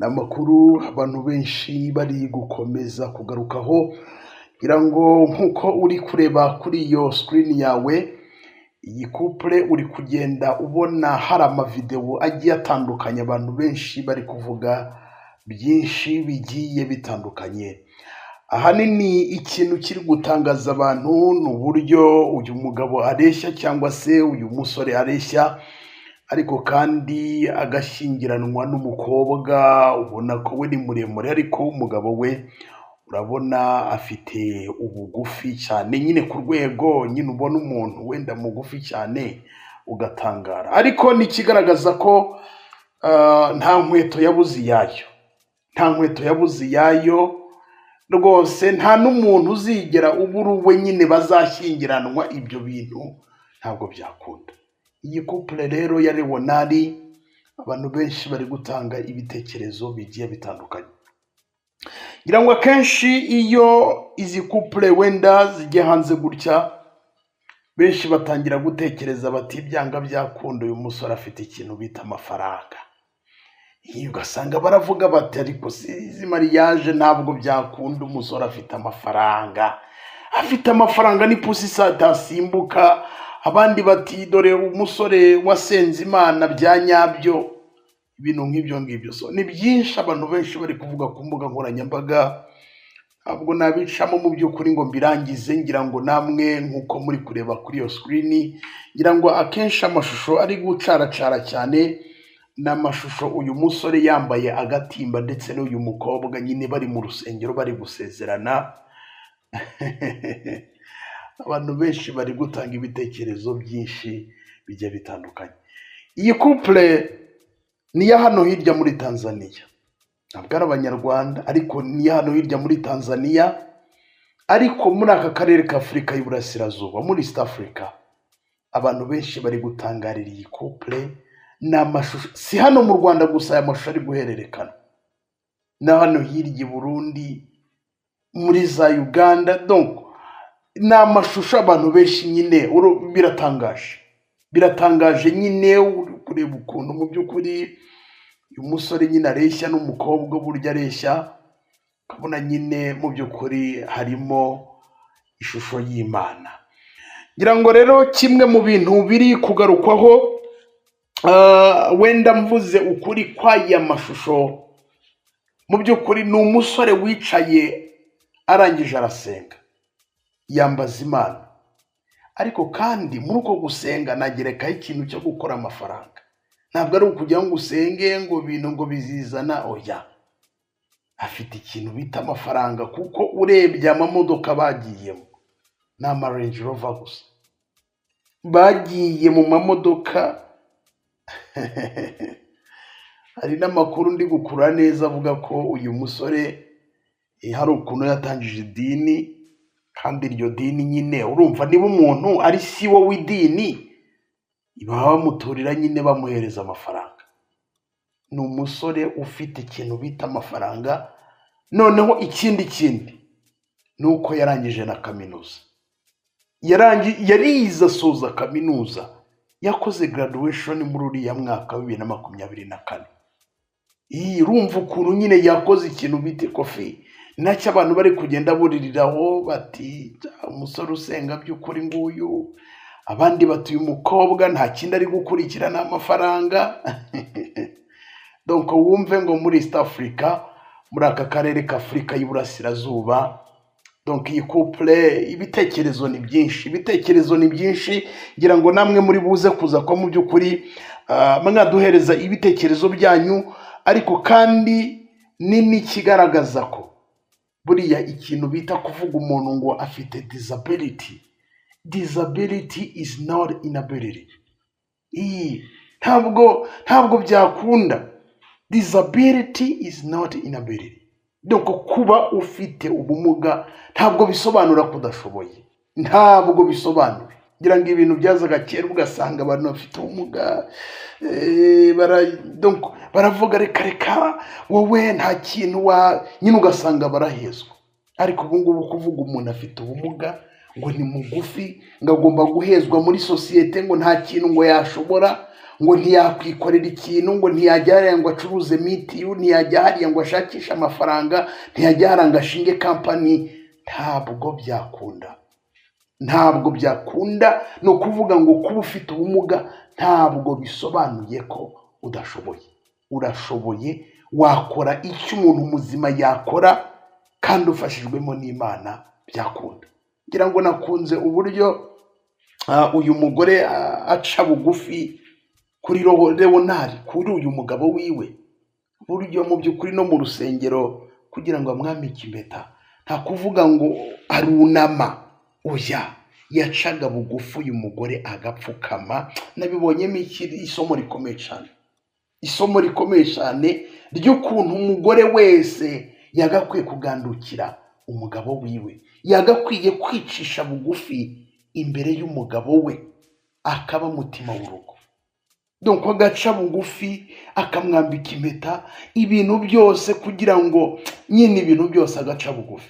Ni amakuru abantu benshi bari gukomeza kugarukaho, ngira ngo nk'uko uri kureba kuri iyo screen yawe, iyi couple uri kugenda ubona hari amavidewo agiye atandukanye, abantu benshi bari kuvuga byinshi bigiye bitandukanye. Ahanini ikintu kiri gutangaza abantu ni uburyo uyu mugabo areshya cyangwa se uyu musore areshya, ariko kandi agashyingiranwa n'umukobwa ubona ko we ni muremure, ariko umugabo we urabona afite ubugufi cyane, nyine ku rwego nyine ubona umuntu wenda mugufi cyane ugatangara. Ariko ni ikigaragaza ko nta nkweto yabuze iyayo, nta nkweto yabuze iyayo rwose, nta n'umuntu uzigera ubura uwe nyine bazashyingiranwa, ibyo bintu ntabwo byakunda. Iyi couple rero ya Leonard, abantu benshi bari gutanga ibitekerezo bigiye bitandukanye. Ngira ngo akenshi iyo izi couple wenda zijya hanze gutya, benshi batangira gutekereza bati byanga byakunda uyu musore afite ikintu bita amafaranga. Iyo ugasanga baravuga bati ariko si izi mariage ntabwo byakunda, umusore afite amafaranga, afite amafaranga ni pusi itasimbuka. Abandi bati dore umusore wasenze Imana bya nyabyo, ibintu nk'ibyo ngibyo. So ni byinshi abantu benshi bari kuvuga ku mbuga nkoranyambaga, ntabwo nabicamo mu by'ukuri ngo mbirangize, ngira ngo namwe nk'uko muri kureba kuri iyo screen, ngira ngo akenshi amashusho ari gucaracara cyane ni amashusho uyu musore yambaye agatimba ndetse n'uyu mukobwa nyine bari mu rusengero bari gusezerana. Abantu benshi bari gutanga ibitekerezo byinshi bigiye bitandukanye. Iyi couple ni iya hano hirya muri Tanzania, ntabwo ari Abanyarwanda, ariko ni iya hano hirya muri Tanzania, ariko muri aka karere ka Afurika y'Iburasirazuba, muri East Africa, abantu benshi bari gutangarira iyi couple. Ni amashusho, si hano mu Rwanda gusa aya mashusho ari guhererekana, na hano hirya i Burundi, muri za Uganda. Donc ni amashusho abantu benshi nyine biratangaje, biratangaje nyine uri kureba ukuntu mu by'ukuri uyu musore nyine areshya n'umukobwa burya areshya, ukabona nyine mu by'ukuri harimo ishusho y'Imana. Ngira ngo rero kimwe mu bintu biri kugarukwaho, wenda mvuze ukuri kw'aya mashusho, mu by'ukuri ni umusore wicaye arangije arasenga, yambaza Imana, ariko kandi muri uko gusenga nagerekaho ikintu cyo gukora amafaranga. Ntabwo ari ukugira ngo usenge ngo ibintu ngo bizizana, oya, afite ikintu bita amafaranga, kuko urebye amamodoka bagiyemo ni ama Range Rover gusa, bagiye mu mamodoka. Hari n'amakuru ndi gukura neza avuga ko uyu musore hari ukuntu yatangije idini, kandi iryo dini nyine urumva niba umuntu ari siwo w'idini baba bamuturira nyine bamuhereza amafaranga. Ni umusore ufite ikintu bita amafaranga. Noneho ikindi kindi ni uko yarangije na kaminuza, yarize asoza kaminuza, yakoze graduation muri uriya mwaka wa 2024. Iyi urumva ukuntu nyine yakoze ikintu bita ikofi, nacyo abantu bari kugenda buririraho bati umusore usenga by'ukuri nguyu, abandi bati uyu mukobwa nta kindi ari gukurikira ni amafaranga. Donc wumve ngo muri East Africa, muri aka karere ka Afurika y'Iburasirazuba, donc iyi couple ibitekerezo ni byinshi, ibitekerezo ni byinshi. Ngira ngo namwe muri buze kuza ko mu by'ukuri mwaduhereza ibitekerezo byanyu, ariko kandi ni n'ikigaragaza ko buriya ikintu bita kuvuga umuntu ngo afite disability, disability is not inability. Iyi ntabwo byakunda, disability is not inability. Donc kuba ufite ubumuga ntabwo bisobanura ko udashoboye, ntabwo bisobanura. Ngira ngo ibintu byazaga kera ugasanga abantu bafite ubumuga donc baravuga reka reka wowe nta kintu wa nyine, ugasanga barahezwa. Ariko ubu ngubu kuvuga umuntu afite ubumuga ngo ni mugufi, ngo agomba guhezwa muri sosiyete, ngo nta kintu ngo yashobora, ngo ntiyakwikorera ikintu, ngo ntiyajya hariya ngo acuruze mitiyu, ntiyajya hariya ngo ashakishe amafaranga, ntiyajya hariya ngo ashinge kampani. Ntabwo byakunda, ntabwo byakunda. Ni ukuvuga ngo kuba ufite ubumuga ntabwo bisobanuye ko udashoboye. Urashoboye, wakora icyo umuntu muzima yakora kandi ufashijwemo n'Imana byakunda. Ngira ngo nakunze uburyo uyu mugore aca bugufi kuri Leonard, kuri uyu mugabo wiwe, buryo mu by'ukuri no mu rusengero kugira ngo amwambike impeta nta kuvuga ngo arunama, oya, yacaga bugufi uyu mugore agapfukama. Nabibonyemo isomo rikomeye cyane, isomo rikomeye cyane ry'ukuntu umugore wese yagakwiye kugandukira umugabo wiwe, yagakwiye kwicisha bugufi imbere y'umugabo we, akaba mutima w'urugo. Donc agaca bugufi akamwambika impeta, ibintu byose kugira ngo nyine ibintu byose agaca bugufi.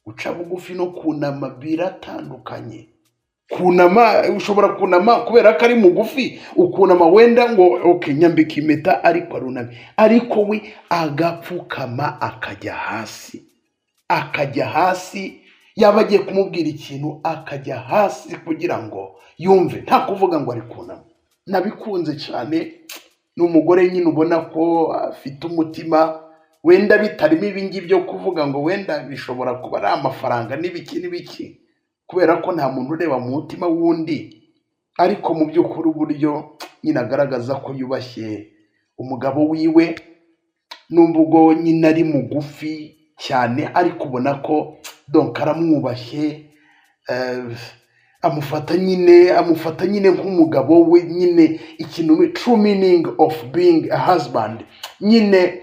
Guca bugufi no kunama biratandukanye. Kunama, ushobora kunama kubera ko ari mugufi, ukunama wenda ngo okay nyambika impeta, ariko arunamye, ariko we agapfukama akajya hasi, akajya hasi, yaba agiye kumubwira ikintu akajya hasi kugira ngo yumve, nta kuvuga ngo ari kunama. Nabikunze cyane. Ni umugore nyine ubona ko afite umutima, wenda bitarimo ibingibi byo kuvuga ngo wenda bishobora kuba ari amafaranga n'ibiki n'ibiki, kubera ko nta muntu ureba mu mutima w'undi, ariko mu by'ukuri uburyo nyine agaragaza ko yubashye umugabo wiwe, nubwo nyine ari mugufi cyane, ariko ubona ko donc aramwubashye, amufata nyine nk'umugabo we nyine, ikintu true meaning of being a husband nyine.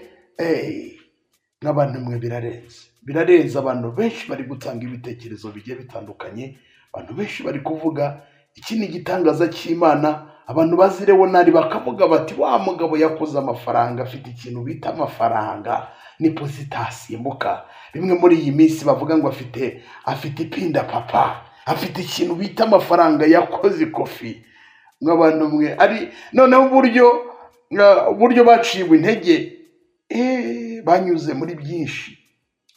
Nk'abantu mwe birarenze, birarenze. Abantu benshi bari gutanga ibitekerezo bigiye bitandukanye, abantu benshi bari kuvuga iki ni igitangaza cy'Imana. Abantu bazi Leonard bakavuga bati wa mugabo yakoze amafaranga, afite ikintu bita amafaranga, ni positasimbuka. Bimwe muri iyi minsi bavuga ngo afite ipinda papa, afite ikintu bita amafaranga, yakoze ikofi. Nk'abantu mwe ari noneho uburyo baciwe intege, banyuze muri byinshi,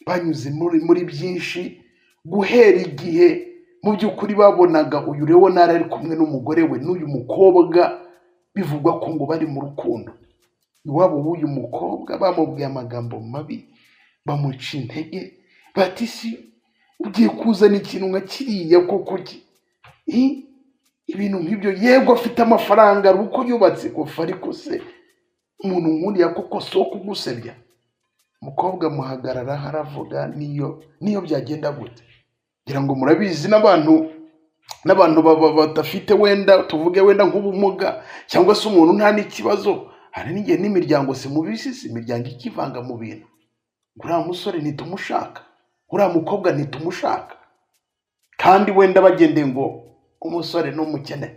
banyuze muri byinshi guhera igihe mu by'ukuri babonaga uyu Leonard ari kumwe n'umugore we n'uyu mukobwa, bivugwa ko ngo bari mu rukundo. Iwabo w'uyu mukobwa bamubwiye amagambo mabi, bamuca intege, bati si ugiye kuzana ikintu nka kiriya koko ibintu nk'ibyo, yego afite amafaranga ari uko yubatse kofi, ariko se umuntu nk'uriya koko si uwo kugusebya. Umukobwa muhagarara haravuga niyo byagenda gute, ngira ngo murabizi n'abantu badafite wenda tuvuge wenda nk'ubumuga cyangwa se umuntu nta n'ikibazo, hari n'igihe n'imiryango si mubisi, si imiryango ikivanga mu bintu, uriya musore ntitumushaka, uriya mukobwa ntitumushaka, kandi wenda bagendeye ngo umusore ni umukene,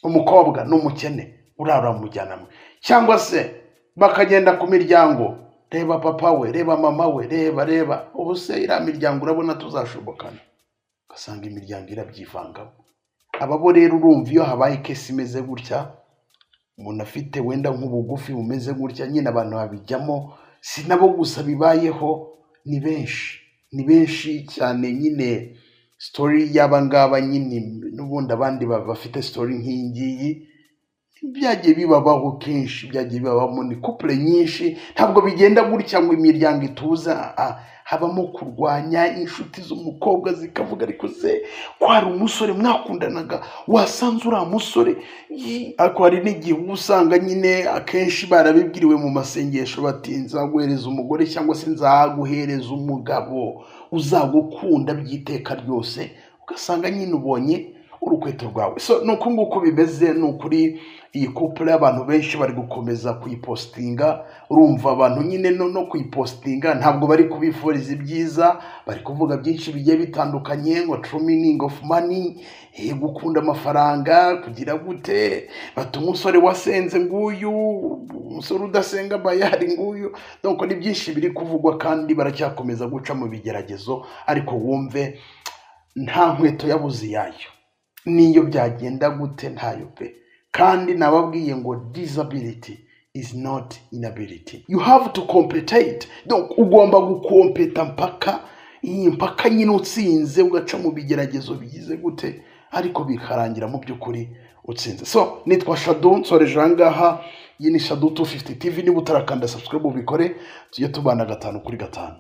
umukobwa ni umukene, uriya uramujyana, cyangwa se bakagenda ku miryango, reba papa we, reba mama we, reba reba, ubu se iriya miryango urabona tuzashobokana, ugasanga imiryango irabyivangamo. Aba bo rero urumva iyo habaye kesi imeze gutya, umuntu afite wenda nk'ubugufi bumeze gutya, nyine abantu babijyamo, si nabo gusa bibayeho, ni benshi, ni benshi cyane nyine. Story y'aba ngaba nyine n'ubundi abandi bafite story nk'iyi ngiyi byagiye bibabaho kenshi, byagiye bibabaho ni couple nyinshi. Ntabwo bigenda gutya ngo imiryango ituza, habamo kurwanya, inshuti z'umukobwa zikavuga ariko se ko hari umusore mwakundanaga wasanze uriya musore, ariko hari n'igihe uba usanga nyine akenshi barabibwiriwe mu masengesho bati nzaguhereza umugore cyangwa se nzaguhereza umugabo uzagukunda by'iteka ryose, ugasanga nyine ubonye urukweto rwawe. So ni uku nguku bimeze. Ni ukuri iyi couple y'abantu benshi bari gukomeza kuyipostinga, urumva abantu nyine no kuyipostinga ntabwo bari kubifuriza ibyiza, bari kuvuga byinshi bigiye bitandukanye ngo true meaning of money, gukunda amafaranga, kugira gute, bati umusore wasenze nguyu, umusore udasenga bayari nguyu. Donc ni byinshi biri kuvugwa kandi baracyakomeza guca mu bigeragezo, ariko wumve nta nkweto yabuze iyayo, niyo byagenda gute ntayo pe. Kandi nababwiye ngo disability is not inability, you have to compete. Donc ugomba gukompeta mpaka iyi mpaka nyine utsinze, ugaca mu bigeragezo bigize gute, ariko bikarangira mu by'ukuri utsinze. So nitwa Shadu, nsoreje aha ngaha. Iyi ni Shadu 250 TV. Niba utarakanda subscribe ubikore, tujye tubana gatanu kuri gatanu.